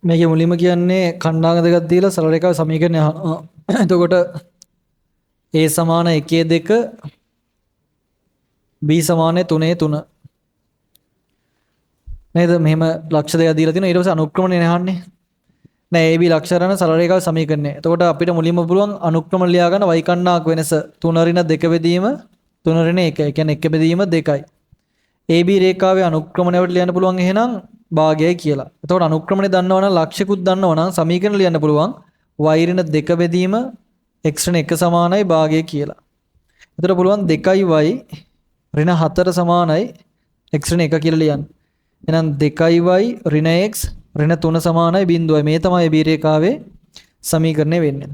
මේකේ මුලින්ම කියන්නේ ඛණ්ඩාංග දෙකක් දීලා සරල රේඛාවේ සමීකරණය අහනවා. එතකොට A සමාන 1 2, B සමාන 3 3 නේද? මෙහෙම ලක්ෂ දෙකක් දීලා තිනවා. ඊට පස්සේ අනුක්‍රමණය අහන්නේ. නෑ, AB ලක්ෂ අරන සරල රේඛාවේ සමීකරණය. එතකොට අපිට මුලින්ම පුළුවන් අනුක්‍රමණ ලියා ගන්න y කණ්ණාක් වෙනස 3 ඍණ 2 බෙදීම 3 ඍණ 1. ඒ කියන්නේ 1 බෙදීම 2යි. AB රේඛාවේ අනුක්‍රමණය අපිට ලියන්න පුළුවන් එහෙනම් භාගයයි කියලා. එතකොට අනුක්‍රමණය දන්නවා නම්, ලක්ෂිකුත් දන්නවා නම් සමීකරණ ලියන්න පුළුවන් y ඍණ 2 බෙදීම x ඍණ 1 සමානයි භාගය කියලා. එතකොට පුළුවන් 2යි y ඍණ 4 සමානයි x ඍණ 1 කියලා ලියන්න. එහෙනම් 2යි y ඍණ x ඍණ 3 සමානයි බිඳුවයි. මේ තමයි AB රේඛාවේ සමීකරණය වෙන්නේ.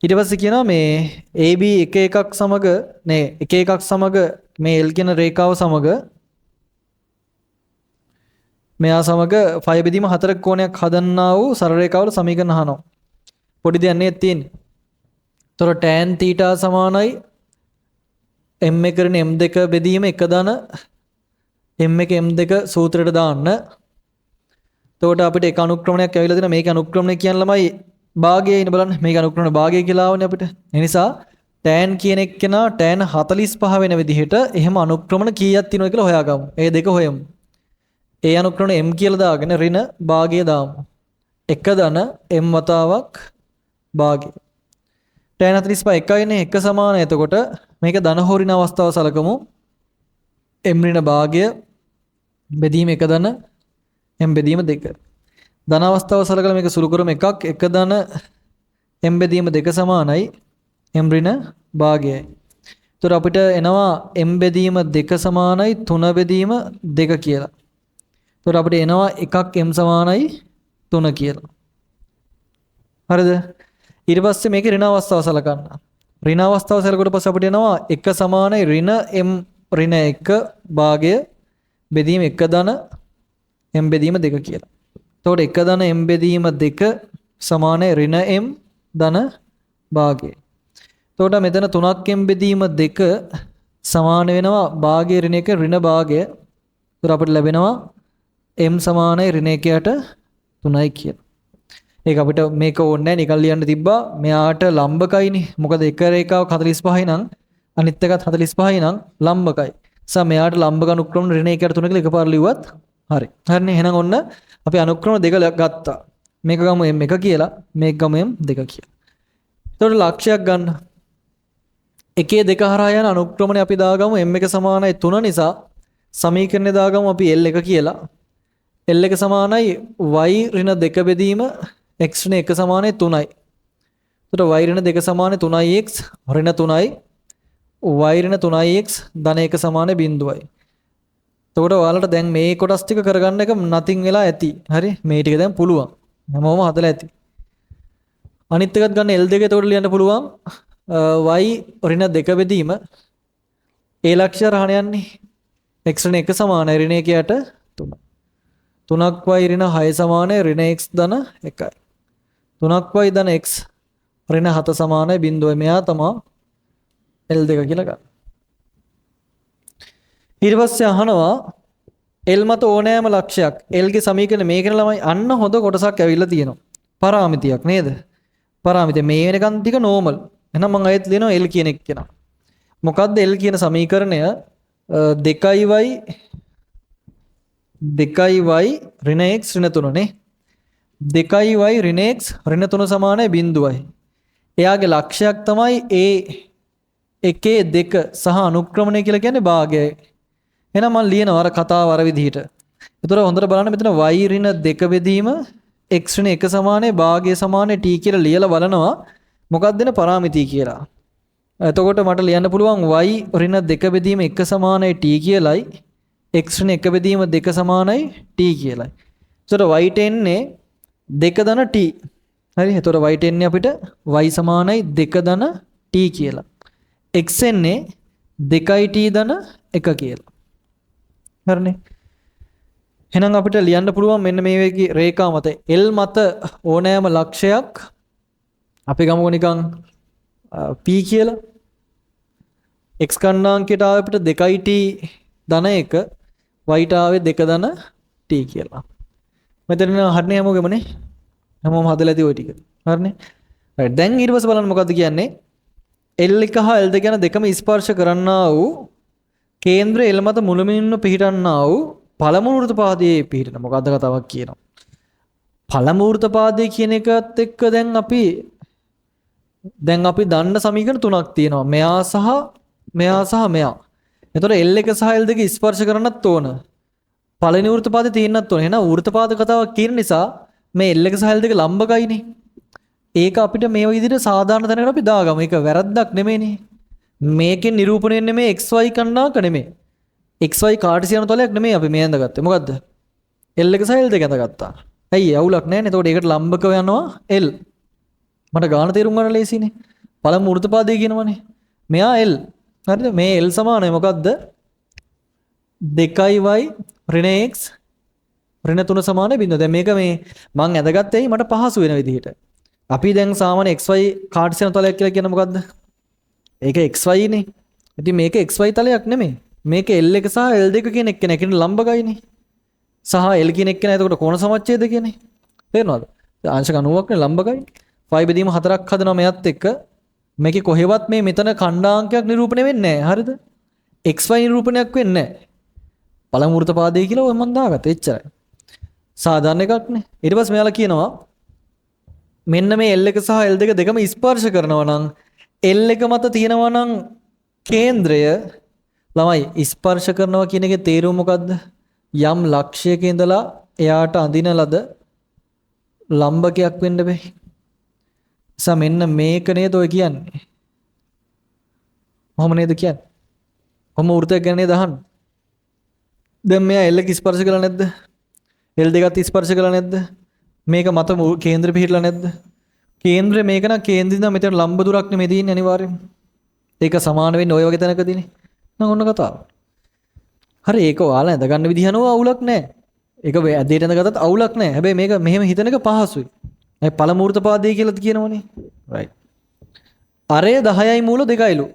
ඊට පස්සේ කියනවා මේ AB එක එකක් සමග නේ, එක එකක් සමග මේ L කියන රේඛාව සමග මෙයා සමග 5 බෙදීම 4 කෝණයක් හදන්නා වූ සරල රේඛාවල සමීකරණ අහනවා. පොඩි දෙයක් නේද තියෙන්නේ. එතකොට tan θ සමානයි m1 ඍණ m2 බෙදීම 1 ධන m1 m2 සූත්‍රයට දාන්න. එතකොට අපිට එක අනුක්‍රමණයක් ඇවිල්ලා තියෙනවා. මේක අනුක්‍රමණය කියන ළමයි භාගය ඉන්න බලන්න. මේක අනුක්‍රමණ භාගය කියලා ආවනේ අපිට. ඒ නිසා tan කියන එක්කෙනා tan 45 වෙන විදිහට එහෙම අනුක්‍රමණ කීයක් තියෙනවද කියලා හොයාගමු. ඒ දෙක හොයමු. ඒ අනුක්‍රමණ m කියලා දාගෙන ඍණ භාගය දාමු. 1 ධන m වතාවක් භාගය. Tan 45 එකයිනේ, එක සමාන. එතකොට මේක ධන හෝ ඍණ අවස්ථාව සලකමු. M ඍණ භාගය බෙදීම 1 ධන m බෙදීම 2. ධන අවස්ථාව සලකලා මේක සුළු කරමු. එකක් 1 ධන m බෙදීම 2 සමානයි m ඍණ භාගයයි. එතකොට අපිට එනවා m බෙදීම 2 සමානයි 3 බෙදීම 2 කියලා. එතකොට අපිට එනවා එකක් m සමානයි 3 කියලා. හරිද? ඊට පස්සේ මේකේ ඍණ අවස්ථාව සලකන්න. ඍණ අවස්ථාව සැලකුවට පස්සේ අපිට එනවා 1 සමානයි ඍණ m ඍණ 1 භාගය බෙදීම 1 ධන m බෙදීම 2 කියලා. එතකොට 1 ධන m බෙදීම 2 සමානයි ඍණ m ධන භාගය. එතකොට මෙතන 3ක් m බෙදීම 2 සමාන වෙනවා භාගය ඍණ 1 ඍණ භාගය. එතකොට අපිට ලැබෙනවා m සමානයි ඍණ 1 යට 3යි කියලා. ඒක අපිට මේක ඕනේ නැහැ, නිකන් ලියන්න තිබ්බා. මෙයාට ලම්බකයිනේ. මොකද එක රේඛාවක් 45යි නම් අනිත් එකත් 45යි නම් ලම්බකයි. නිසා මෙයාට ලම්බක අනුක්‍රම ඍණ 1 යට 3 කියලා එකපාර ලිව්වත් හරි. හරිනේ. එහෙනම් ඔන්න අපි අනුක්‍රම දෙක ගත්තා. මේක ගමු m1 කියලා, මේක ගමු m2 කියලා. එතකොට ලක්ෂයක් ගන්න. එකේ දෙක හරහා යන අනුක්‍රමණය අපි දාගමු m1 සමානයි 3 නිසා සමීකරණය දාගමු අපි L1 කියලා. L1 සමානයි y ඍණ 2 බෙදීම x ඍණ 1 සමානයි 3යි. එතකොට y ඍණ 2 සමානයි 3x ඍණ 3යි, y ඍණ 3x ධන 1 සමානයි බිඳුවයි. එතකොට ඔයාලට දැන් මේ කොටස් ටික කරගන්න එක නතින් වෙලා ඇති. හරි? මේ ටික දැන් පුළුවන්. හැමෝම හදලා ඇති. අනිත් එකත් ගන්න L2. එතකොට ලියන්න පුළුවන් y ඍණ 2 බෙදීම ඒ ලක්ෂ්‍ය රහණ යන්නේ x ඍණ 1 සමානයි ඍණ 1 යට 3. 3ක් y ඍණ 6 සමානයි ඍණ x ධන 1යි. 3ක් y ධන x ඍණ 7 සමානයි බිඳුවයි. මෙයා තමා L2 කියලා ගන්න. ඊට පස්සේ අහනවා L මත ඕනෑම ලක්ෂයක් L ගේ සමීකරණ මේකන ළමයි. අන්න හොඳ කොටසක් ඇවිල්ලා තියෙනවා. පරාමිතියක් නේද? පරාමිතිය මේ වෙනකන් ටික නෝමල්. එහෙනම් මං ආයෙත් ලියනවා L කියන එක කෙනා. මොකද්ද L කියන සමීකරණය? 2y 2y ඍණ x ඍණ 3 නේ. 2y ඍණ x ඍණ 3 සමානයි බිඳුවයි. එයාගේ ලක්ෂයක් තමයි A එකේ දෙක සහ අනුක්‍රමණය කියලා කියන්නේ භාගයයි. එහෙනම් මං ලියනවා අර කතාව අර විදිහට. ඒතර හොඳට බලන්න, මෙතන y ඍණ 2 බෙදීම x ඍණ 1 සමානයි භාගය සමානයි t කියලා ලියලා බලනවා මොකක්ද දෙන පරාමිතිය කියලා. එතකොට මට ලියන්න පුළුවන් y ඍණ 2 බෙදීම 1 සමානයි t කියලයි, x ඍණ 1 බෙදීම 2 සමානයි t කියලයි. එතකොට y ට එන්නේ 2 ධන t. හරි. එතකොට y ට එන්නේ අපිට y සමානයි 2 ධන t කියලා. x එන්නේ 2යි t ධන 1 කියලා. හරිනේ. එහෙනම් අපිට ලියන්න පුළුවන් මෙන්න මේ වගේ රේඛා මත L මත ඕනෑම ලක්ෂයක් අපි ගමුකෝ නිකන් P කියලා. X කණ්ණාංකයට ආවේ අපිට 2යි t ධන 1, y ට ආවේ 2 ධන t කියලා. මෙතන හරිනේ හැමෝගෙමනේ. හැමෝම හදලා ඇති ඔය ටික. හරිනේ. රයිට්. දැන් ඊට පස්සේ බලන්න මොකද්ද කියන්නේ? L1 හා L2 යන දෙකම ස්පර්ශ කරන්නා වූ කේන්ද්‍රය L මත මුළුමනින්ම පිහිටන්නා වූ පළමු වෘත්ත පාදයේ පිහිටන මොකද්ද කතාවක් කියනවා. පළමු වෘත්ත පාදයේ කියන එකත් එක්ක දැන් අපි දන්න සමීකරණ තුනක් තියෙනවා. මෙයා සහ මෙයා සහ මෙයා. එතකොට L1 සහ L2 ස්පර්ශ කරන්නත් ඕන. පළවෙනි වෘත්ත පාදේ තියෙන්නත් ඕන. එහෙනම් වෘත්ත පාද කතාවක් කියන නිසා මේ L1 සහ L2 ලම්බකයිනේ. ඒක අපිට මේ විදිහට සාධාරණ තැනකට අපි දාගමු. ඒක වැරද්දක් නෙමෙයිනේ. මේකෙන් නිරූපණය වෙන්නේ මේ XY කණ්ණාක නෙමෙයි. XY කාටිසියානු තලයක් නෙමෙයි අපි මේ ඇඳගත්තේ. මොකද්ද? L1 සහ L2 ඇඳගත්තා. ඇයි අවුලක් නෑනේ. එතකොට ඒකට ලම්බකව යනවා L. මට ගාන තේරුම් ගන්න ලේසියිනේ. පළමු වෘත්ත පාදය කියනවනේ. මෙයා L. හරිද? මේ L සමානයි මොකද්ද? 2y ඍණ x ඍණ 3 සමානයි බිඳුව. දැන් මේක මේ මං ඇඳගත්තේ ඇයි මට පහසු වෙන විදිහට. අපි දැන් සාමාන්‍ය XY කාටිසියානු තලයක් කියලා කියන්නේ මොකද්ද? ඒක XY නේ. ඉතින් මේක XY තලයක් නෙමෙයි. මේක L1 සහ L2 කියන එක්කෙනා කියන්නේ ලම්බකයිනේ. සහ L කියන එක්කෙනා එතකොට කෝණ සමච්ඡේද කියන්නේ. තේරෙනවද? අංශක 90ක් නේ ලම්බකයි. 5 බෙදීම 4ක් හදනවා මෙයත් එක්ක. මේකේ කොහෙවත් මේ මෙතන ඛණ්ඩාංකයක් නිරූපණය වෙන්නේ නැහැ. හරිද? XY නිරූපණයක් වෙන්නේ නැහැ. පළමු වෘත්ත පාදය කියලා ඔය මං දාගත්තා. එච්චරයි. සාධාරණ එකක් නේ. ඊට පස්සේ මෙයාලා කියනවා මෙන්න මේ L1 සහ L2 දෙකම ස්පර්ශ කරනවා නම් L1 මත තියෙනවා නම් කේන්ද්‍රය ළමයි ස්පර්ශ කරනවා කියන එකේ තේරුම මොකද්ද? යම් ලක්ෂයක ඉඳලා එයාට අඳින ලද ලම්බකයක් වෙන්න බෑ. නිසා මෙන්න මේක නේද ඔය කියන්නේ. කොහොම නේද කියන්නේ? කොහොම වෘත්තයක් ගැන නේද අහන්නේ? දැන් මෙයා L එක ස්පර්ශ කළා නැද්ද? L දෙකත් ස්පර්ශ කළා නැද්ද? මේක මත කේන්ද්‍ර පිහිටලා නැද්ද? කේන්ද්‍රය මේක නම් කේන්ද්‍රය ඉඳන් මෙතන ලම්බ දුරක් නෙමෙයි තියෙන්නේ අනිවාර්යෙන්ම. ඒක සමාන වෙන්නේ ඔය වගේ තැනකදීනේ. නම් ඔන්න කතාව. හරි ඒක ඔයාලා ඇඳ ගන්න විදිහ අනුව අවුලක් නෑ. ඒක ඇදේට ඇඳගත්තත් අවුලක් නෑ. හැබැයි මේක මෙහෙම හිතන එක පහසුයි. මේ පළමු වෘත්ත පාදය කියලාත් කියනවනේ. රයිට්. අරය 10යි මූල 2යිලු.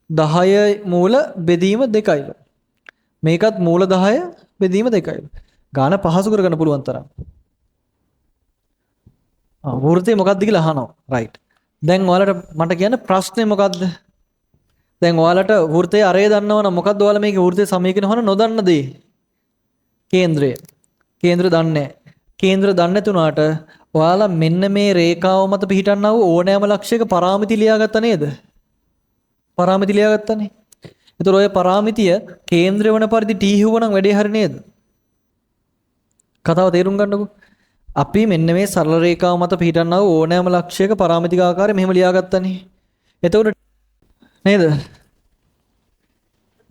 10 මූල බෙදීම 2යිලු. මේකත් මූල 10 බෙදීම 2යිලු. ගාන පහසු කරගන්න පුළුවන් තරම්. ආ වෘත්තේ මොකද්ද කියලා අහනවා. රයිට්. දැන් ඔයාලට මට කියන්න ප්‍රශ්නේ මොකද්ද? දැන් ඔයාලට වෘත්තයේ අරය දන්නවනම් මොකද්ද ඔයාලා මේකේ වෘත්තයේ සමීකරණ හොන නොදන්න දේ? කේන්ද්‍රය. කේන්ද්‍ර දන්නේ නැහැ. කේන්ද්‍ර දන්නේ නැතුණාට ඔයාලා මෙන්න මේ රේඛාව මත පිහිටන්නා වූ ඕනෑම ලක්ෂයක පරාමිති ලියාගත්තා නේද? පරාමිති ලියාගත්තානේ. ඒතර ඔය පරාමිතිය කේන්ද්‍රය වන පරිදි T හිව්වනම් වැඩේ හරි නේද? කතාව තේරුම් ගන්නකෝ. අපි මෙන්න මේ සරල රේඛාව මත පිහිටන්නා වූ ඕනෑම ලක්ෂයක පරාමිතික ආකාරය මෙහෙම ලියාගත්තානේ. එතකොට නේද?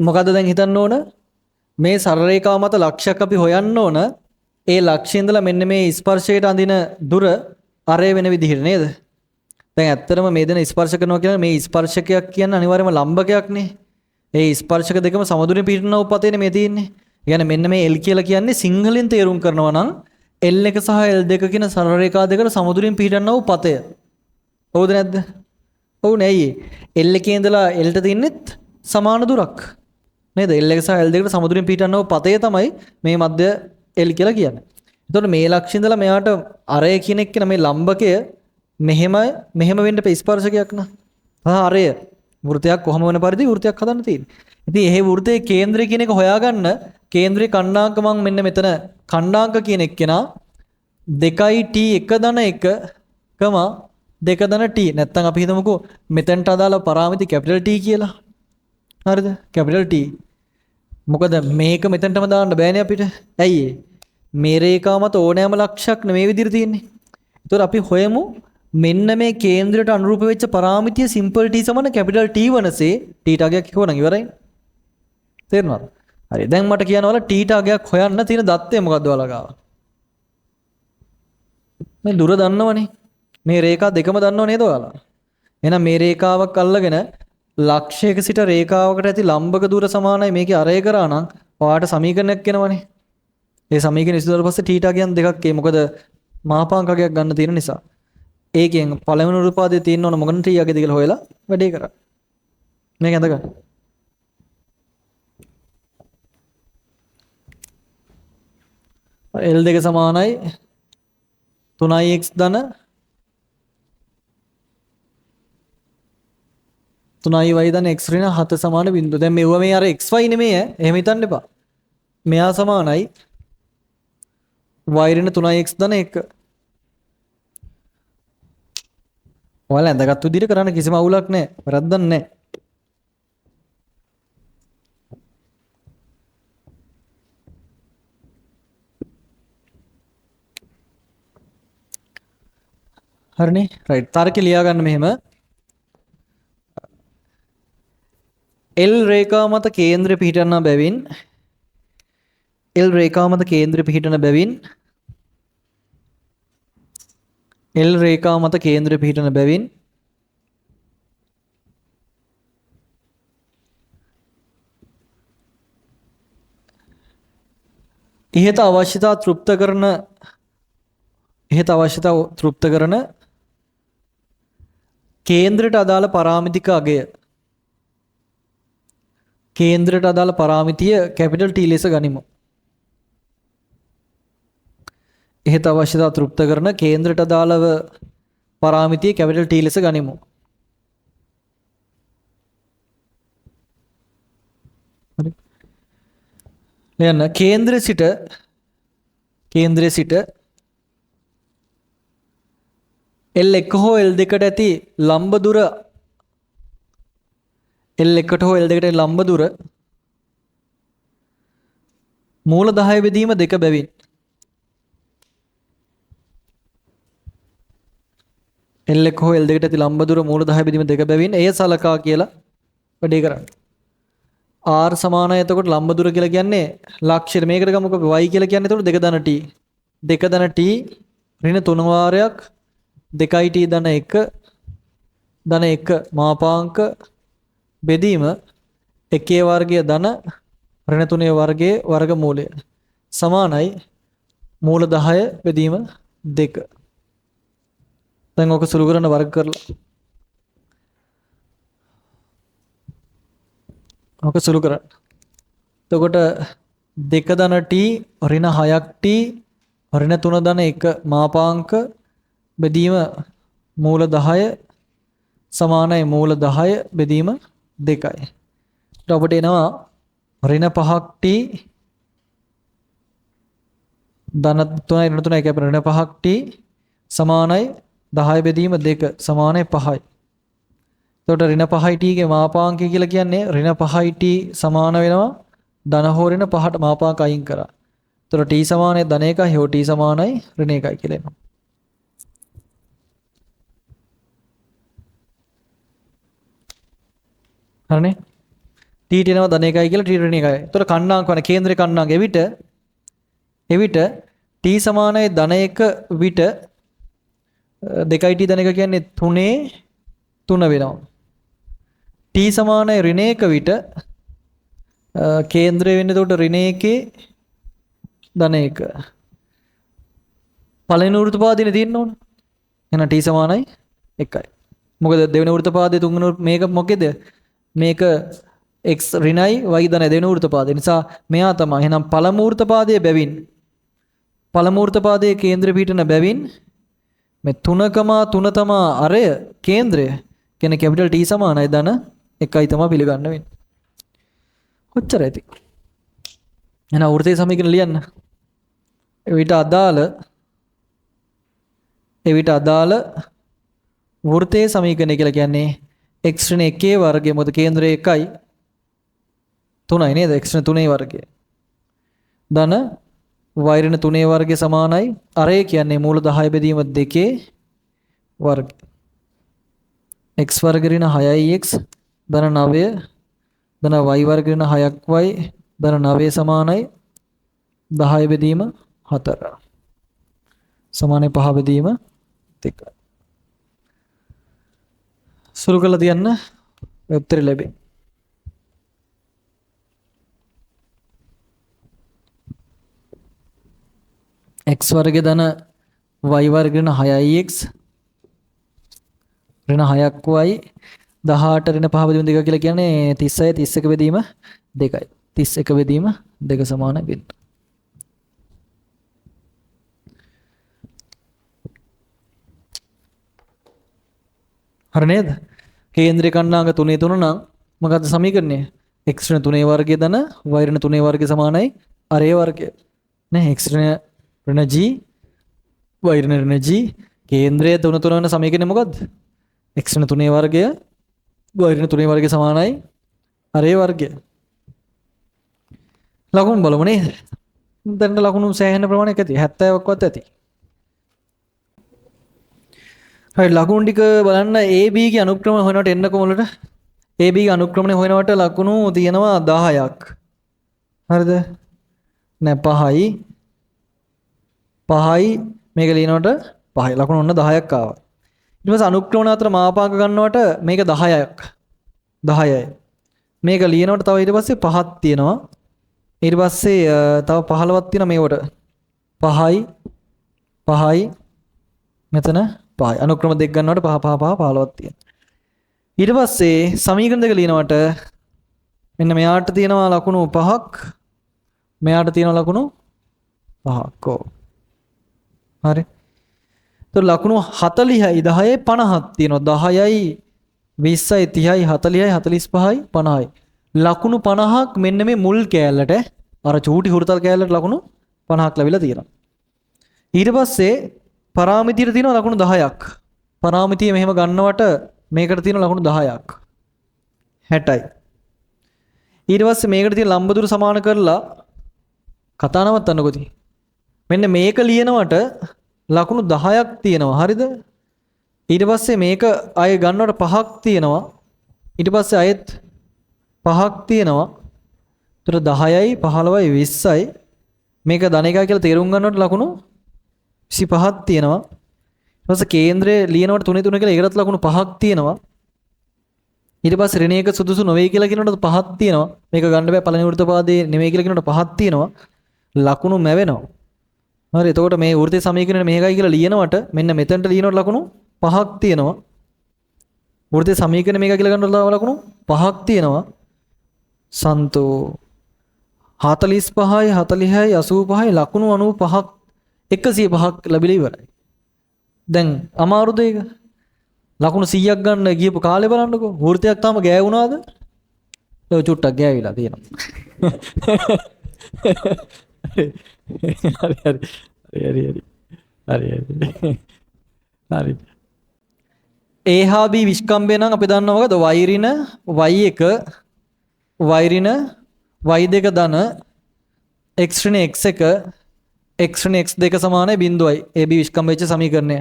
මොකද්ද දැන් හිතන්න ඕන? මේ සරල රේඛාව මත ලක්ෂයක් අපි හොයන්න ඕන. ඒ ලක්ෂ්‍ය ඉඳලා මෙන්න මේ ස්පර්ශයට අඳින දුර අරය වෙන විදිහට නේද? දැන් ඇත්තටම මේ දෙන ස්පර්ශ කරනවා කියන්නේ මේ ස්පර්ශකයක් කියන්නේ අනිවාර්යයෙන්ම ලම්බකයක් නේ. ඒ ස්පර්ශක දෙකම සමදුරින් පිහිටන උපතේනේ මේ තියෙන්නේ. ඒ කියන්නේ මෙන්න මේ L කියලා කියන්නේ සිංහලෙන් තේරුම් කරනවා නම් L1 සහ L2 කියන සරල රේඛා දෙකට සමදුරින් පිහිටන උපතය. ඔව්ද නැද්ද? ඔව් නේ ඇයි ඒ? L එකේ ඉඳලා L ට තින්නෙත් සමාන දුරක්. නේද? L1 සහ L දෙකට සමදුරින් පිහිටන උපතය තමයි මේ මධ්‍ය L කියලා කියන්නේ. එතකොට මේ ලක්ෂ්‍ය ඉඳලා මෙයාට අරය කියන එක්කන මේ ලම්බකය මෙහෙම මෙහෙම වෙන්න බෑ ස්පර්ශකයක් නා. අරය වෘත්තයක් කොහොම වෙන පරිදි වෘත්තයක් හදන්න තියෙන්නේ. ඉතින් එහෙ වෘත්තයේ කේන්ද්‍රය කියන එක හොයාගන්න කේන්ද්‍රයේ කණ්ඩාංක මං මෙන්න මෙතන කණ්ඩාංක කියන එක්කෙනා 2t 1 ධන 1, 2 ධන t නැත්තම් අපි හිතමුකෝ මෙතනට අදාළ පරාමිති කැපිටල් T කියලා. හරිද? Capital T. මොකද මේක මෙතනටම දාන්න බෑනේ අපිට. ඇයි ඒ? මේ රේඛාව මත ඕනෑම ලක්ෂයක් නෙමේ විදිහට තියෙන්නේ. ඒතකොට අපි හොයමු මෙන්න මේ කේන්ද්‍රයට අනුරූප වෙච්ච පරාමිතිය සිම්පල් T සමාන කැපිටල් T වනසේ T ටාගයක් කිව්වනම් ඉවරයි. තේරුණාද? හරි. දැන් මට කියන්න ඔයාලා T ටාගයක් හොයන්න තියෙන දත්තය මොකද්ද ඔයාලා ගාව? මේ දුර දන්නවනේ. මේ රේඛා දෙකම දන්නව නේද ඔයාලා? එහෙනම් මේ රේඛාවක් අල්ලගෙන ලක්ෂයක සිට රේඛාවකට ඇති ලම්බක දුර සමානයි මේකේ අරය කරා නම් ඔයාට සමීකරණයක් එනවනේ. ඒ සමීකරණ විසඳුවාට පස්සේ θ කියන් දෙකක් ඒ මොකද මාපාංකයක් ගන්න තියෙන නිසා. ඒකෙන් පළවෙනි රූපාදයේ තියෙන්න ඕන මොකන t අගයද කියලා හොයලා වැඩේ කරා. මේක ඇඳ ගන්න. L2 සමානයි 3x ධන 3y ධන x ඍණ 7 සමාන බිංදුව. දැන් මෙව්ව මේ අර xy නෙමෙයි ඈ. එහෙම හිතන්න එපා. මෙයා සමානයි y ඍණ 3x ධන 1. ඔයාලා ඇඳගත්තු විදිහට කරන්න කිසිම අවුලක් නැහැ. වැරද්දක් නැහැ. හරිනේ? රයිට්. තර්කේ ලියා ගන්න මෙහෙම. L රේඛාව මත කේන්ද්‍රය පිහිටන බැවින් L රේඛාව මත කේන්ද්‍රය පිහිටන බැවින් L රේඛාව මත කේන්ද්‍රය පිහිටන බැවින් ඉහත අවශ්‍යතා තෘප්ත කරන ඉහත අවශ්‍යතා තෘප්ත කරන කේන්ද්‍රයට අදාළ පරාමිතික අගය කේන්ද්‍රයට අදාළ පරාමිතිය කැපිටල් T ලෙස ගනිමු. ඉහත අවශ්‍යතා තෘප්ත කරන කේන්ද්‍රයට අදාළව පරාමිතිය කැපිටල් T ලෙස ගනිමු. හරි. ලියන්න කේන්ද්‍රයේ සිට L1 හෝ L2ට ඇති ලම්බ දුර L1ට හෝ L2ට ලම්බ දුර මූල 10 බෙදීම 2 බැවින් L1 හෝ L2ට ඇති ලම්බ දුර මූල 10 බෙදීම 2 බැවින් එය සලකා කියලා වැඩේ කරන්න. R සමානයි එතකොට ලම්බ දුර කියලා කියන්නේ ලක්ෂයට මේකට ගමුකෝ අපි y කියලා කියන්නේ එතකොට 2 ධන t 2 ධන t ඍණ 3 වාරයක් 2t ධන 1 ධන 1 මාපාංක බෙදීම 1 වර්ගය ධන ඍණ 3 වර්ගයේ වර්ගමූලය සමානයි මූල 10 බෙදීම 2. දැන් ඔක සුළු කරන වර්ග කරලා ඔක සුළු කරන්න. එතකොට 2 ධන t ඍණ 6ක් t ඍණ 3 ධන 1 මාපාංක බෙදීම මූල 10 සමානයි මූල 10 බෙදීම 2යි. ඊට අපිට එනවා ඍණ 5ක් t ධන 3 ඍණ 3 1 ඍණ 5ක් t සමානයි 10 බෙදීම 2 සමානයි 5යි. එතකොට ඍණ 5යි t ගේ මාපාංකය කියලා කියන්නේ ඍණ 5යි t සමාන වෙනවා ධන හෝ ඍණ 5ට මාපාංක අයින් කරා. එතකොට t සමානයි ධන 1යි හෝ t සමානයි ඍණ 1යි කියලා එනවා. හරිනේ? t ට එනවා ධන 1යි කියලා t ඍණ 1යි. එතකොට කණ්ණාංක වන කේන්ද්‍රේ කණ්ණාංක එවිට t සමානයි ධන 1 විට 2යි t ධන 1 කියන්නේ 3 3 වෙනවා. t සමානයි ඍණ 1 විට කේන්ද්‍රය වෙන්නේ එතකොට ඍණ 1 ධන 1. පළවෙනි වෘත්ත පාදේනේ තියෙන්න ඕන. එහෙනම් t සමානයි 1යි. මොකද දෙවෙනි වෘත්ත පාදේ තුන්වෙනි මේක මොකේද? මේක x ඍණයි y ධනයි දෙවෙනි වෘත්ත පාදේ. නිසා මෙයා තමයි. එහෙනම් පළමු වෘත්ත පාදයේ බැවින් පළමු වෘත්ත පාදයේ කේන්ද්‍ර පිහිටන බැවින් මේ 3,3 තමා අරය කේන්ද්‍රය. කියන්නේ කැපිටල් T සමානයි ධන 1යි තමයි පිළිගන්න වෙන්නේ. කොච්චර ඇති? එහෙනම් වෘත්තයේ සමීකරණ ලියන්න. එවිට අදාළ වෘත්තයේ සමීකරණය කියලා කියන්නේ x ඍණ 1 වර්ගය මොකද කේන්ද්‍රය 1යි 3යි නේද? x ඍණ 3 වර්ගය ධන y ඍණ 3 වර්ගය සමානයි අරය කියන්නේ මූල 10 බෙදීම 2 වර්ගය x වර්ග ඍණ 6x ධන 9 ධන y වර්ග ඍණ 6y ධන 9 සමානයි 10 බෙදීම 4 සමානයි 5 බෙදීම 2. සුළු කරලා තියන්න උත්තරේ ලැබේ. x වර්ග ධන y වර්ග ඍණ 6x ඍණ 6y 18 ඍණ 5 බෙදීම 2 කියලා කියන්නේ 36 31 බෙදීම 2යි. 31 බෙදීම 2 සමාන බිඳුව. හරි නේද? කේන්ද්‍රීය ඛණ්ඩාංග 3 3 නම් මොකද්ද සමීකරණය? X ඍණ 3 වර්ගය ධන y ඍණ 3 වර්ගය සමානයි r a වර්ගය. නේ x ඍණ g y ඍණ g කේන්ද්‍රය 3 3 වෙන සමීකරණය මොකද්ද? X ඍණ 3 වර්ගය y ඍණ 3 වර්ගය සමානයි r a වර්ගය. ලකුණු බලමු නේද? දැන් ලකුණු සෑහෙන ප්‍රමාණයක් ඇති. 70ක්වත් ඇති. හරි ලකුණු ටික බලන්න. AB ගේ අනුක්‍රම හොයනවට එන්නකො මුලට. AB ගේ අනුක්‍රමණය හොයනවට ලකුණු තියෙනවා 10ක්. හරිද? නෑ 5යි 5යි මේක ලියනකොට 5යි. ලකුණු ඔන්න 10ක් ආවා. ඊට පස්සේ අනුක්‍රමණ අතර මාපාක ගන්නවට මේක 10ක්. 10යි. මේක ලියනකොට තව ඊට පස්සේ 5ක් තියෙනවා. ඊට පස්සේ තව 15ක් තියෙනවා මේවට. 5යි 5යි මෙතන 5යි. අනුක්‍රම දෙක ගන්නවට 5 5 5 15ක් තියෙනවා. ඊට පස්සේ සමීකරණ දෙක ලියනවට මෙන්න මෙයාට තියෙනවා ලකුණු 5ක්. මෙයාට තියෙනවා ලකුණු 5ක්. ඔව්. හරි. එතකොට ලකුණු 40යි 10යි 50ක් තියෙනවා. 10යි 20යි 30යි 40යි 45යි 50යි. ලකුණු 50ක් මෙන්න මේ මුල් කෑල්ලට, අර චූටි හුරතල් කෑල්ලට ලකුණු 50ක් ලැබිලා තියෙනවා. ඊට පස්සේ පරාමිතියට තියෙනවා ලකුණු 10ක්. පරාමිතිය මෙහෙම ගන්නවට මේකට තියෙන ලකුණු 10ක්. 60යි. ඊට පස්සේ මේකට තියෙන ලම්බ දුර සමාන කරලා කතා නවත්තන්නකෝ ඉතින්. මෙන්න මේක ලියනවට ලකුණු 10ක් තියෙනවා. හරිද? ඊට පස්සේ මේක ආයෙ ගන්නවට 5ක් තියෙනවා. ඊට පස්සේ ආයෙත් 5ක් තියෙනවා. ඒතර 10යි 15යි 20යි මේක ධන එකයි කියලා තේරුම් ගන්නවට ලකුණු 25ක් තියෙනවා. ඊට පස්සේ කේන්ද්‍රය ලියනවට 3 3 කියලා ඒකටත් ලකුණු 5ක් තියෙනවා. ඊට පස්සේ ඍණ එක සුදුසු නොවේ කියලා කියනකොට 5ක් තියෙනවා. මේක ගන්න බෑ පළවෙනි වෘත්ත පාදයේ නෙමෙයි කියලා කියනකොට 5ක් තියෙනවා. ලකුණු මැවෙනවා. හරි, එතකොට මේ වෘත්තයේ සමීකරණය මේකයි කියලා ලියනවට මෙන්න මෙතනට ලියනකොට ලකුණු 5ක් තියෙනවා. වෘත්තයේ සමීකරණය මේකයි කියලා ගන්නකොට තව ලකුණු 5ක් තියෙනවා. සන්තෝ 45යි 40යි 85යි ලකුණු 95ක් 105ක් ලැබිලා ඉවරයි. දැන් අමාරුද ඒක? ලකුණු 100ක් ගන්න ගියපු කාලේ බලන්නකෝ. වෘත්තයක් තාම ගෑවුණාද? ඔව් චුට්ටක් ගෑවිලා තියෙනවා. හරි හරි හරි හරි හරි හරි. A හා B විස්කම්භය නම් අපි දන්නවා මොකද? Y ඍණ y1 y ඍණ y2 ධන x ඍණ x1 x ඍණ x2 සමානයි බිඳුවයි. AB විස්කම්භ වෙච්ච සමීකරණය.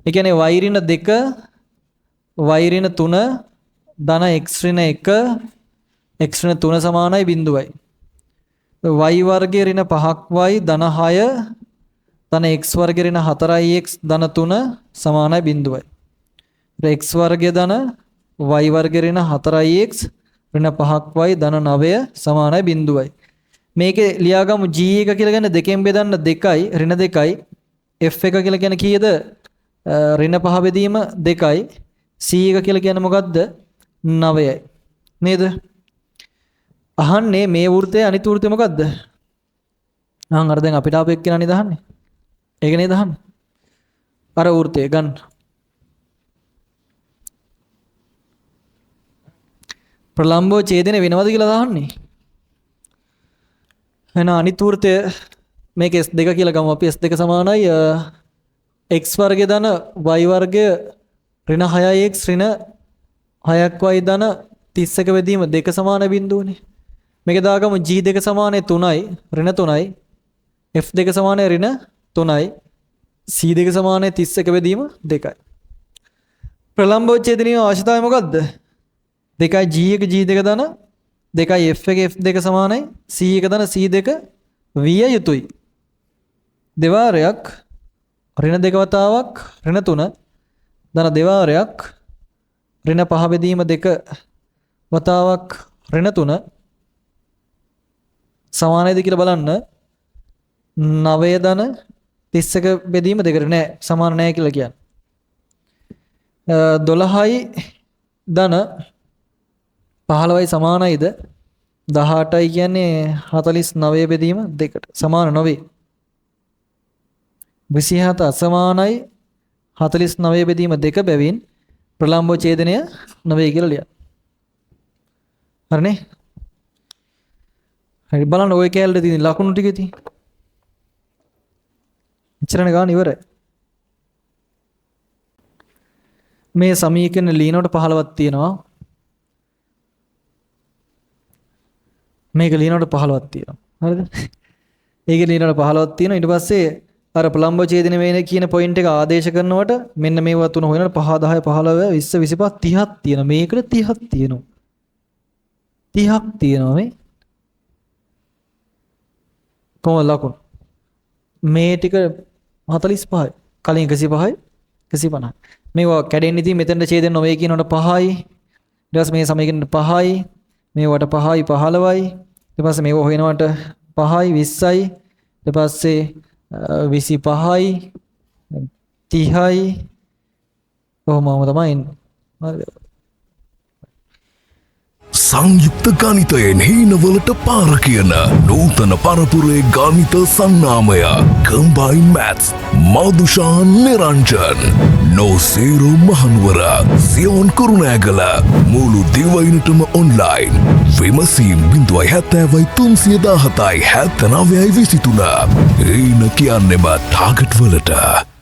ඒ කියන්නේ y ඍණ 2 y ඍණ 3 ධන x ඍණ 1 x ඍණ 3 සමානයි බිඳුවයි. Y වර්ගය ඍණ 5ක් y ධන 6 ධන x වර්ගය ඍණ 4යි x ධන 3 සමානයි බිඳුවයි. x වර්ගය ධන y වර්ගය ඍණ 4යි x ඍණ 5ක් y ධන 9 සමානයි බිඳුවයි. මේකේ ලියාගමු g එක කියලා කියන්නේ දෙකෙන් බෙදන්න 2යි ඍණ 2යි, f එක කියලා කියන්නේ කීයද? ඍණ 5 බෙදීම 2යි, c එක කියලා කියන්නේ මොකද්ද? 9යි. නේද? අහන්නේ මේ වෘත්තය අනිත් වෘත්තය මොකද්ද? අහන් අර දැන් අපිට ආපු එක්කෙනා නේද අහන්නේ? ඒක නේද අහන්නේ? අර වෘත්තය ගන්න. ප්‍රලම්බව ඡේදන වෙනවද කියලා අහන්නේ. එහෙනම් අනිත් වෘත්තය මේක S2 කියලා ගමු අපි. S2 සමානයි x වර්ගය ධන y වර්ගය ඍණ 6x ඍණ 6y ධන 31 බෙදීම 2 සමාන බිඳුවනේ. මේක දාගමු g2 සමානයි 3යි ඍණ 3යි, f2 සමානයි ඍණ 3යි, c2 සමානයි 31 බෙදීම 2යි. ප්‍රලම්බව ඡේදනීය අවශ්‍යතාවය මොකද්ද? 2යි g1 g2 ධන 2යි f1 f2 සමානයි c1 ධන c2 විය යුතුයි. දෙවාරයක් ඍණ 2 වතාවක් ඍණ 3 ධන දෙවාරයක් ඍණ 5 බෙදීම 2 වතාවක් ඍණ 3 සමානයිද කියලා බලන්න. 9 ධන 31 බෙදීම 2කට නෑ, සමාන නෑ කියලා කියන්නේ. 12යි ධන 15යි සමානයිද? 18යි කියන්නේ 49 බෙදීම 2කට සමාන නොවේ. 27 අසමානයි 49 බෙදීම 2 බැවින් ප්‍රලම්බ ඡේදනය නොවේ කියලා ලියන්න. හරිනේ? හරි බලන්න ඔය කැලේ තියෙන ලකුණු ටික ඉතින්. එච්චරනේ ගාන ඉවරයි. මේ සමීකරණ ලියනකොට 15ක් තියෙනවා. මේක ලියනකොට 15ක් තියෙනවා. හරිද? ඒක ලියනකොට 15ක් තියෙනවා. ඊට පස්සේ අර ප්‍රලම්බ ඡේදන වේන කියන පොයින්ට් එක ආදේශ කරනකොට මෙන්න මේවා තුන හොයනකොට 5 10 15 20 25 30ක් තියෙනවා. මේකට 30ක් තියෙනවා. 30ක් තියෙනවා මේ. කොහොමද ලකුණු? මේ ටික 45යි. කලින් 105යි 150යි. මේවා කැඩෙන්නේ ඉතින් මෙතනට ඡේදන නොවේ කියනකොට 5යි. ඊට පස්සේ මේ සමීකරණයට 5යි. මේවට 5යි 15යි. ඊට පස්සේ මේව හොයනවට 5යි 20යි. ඊට පස්සේ 25යි 30යි. කොහොමම තමයි එන්නේ. හරිද? සංයුක්ත ගණිතයෙන් හීනවලට පාර කියන නූතන පරපුරේ ගණිත සන්නාමය කම්බයින් මැත්ස් මදුෂාන් නිරංජන් නෝසේරු මහනුවර සියෝන් කුරුණෑගල මුළු දිවයිනටම ඔන්ලයින් විමසීම් 070 317 79 23. හීන කියන්නෙම ටාගට් වලට.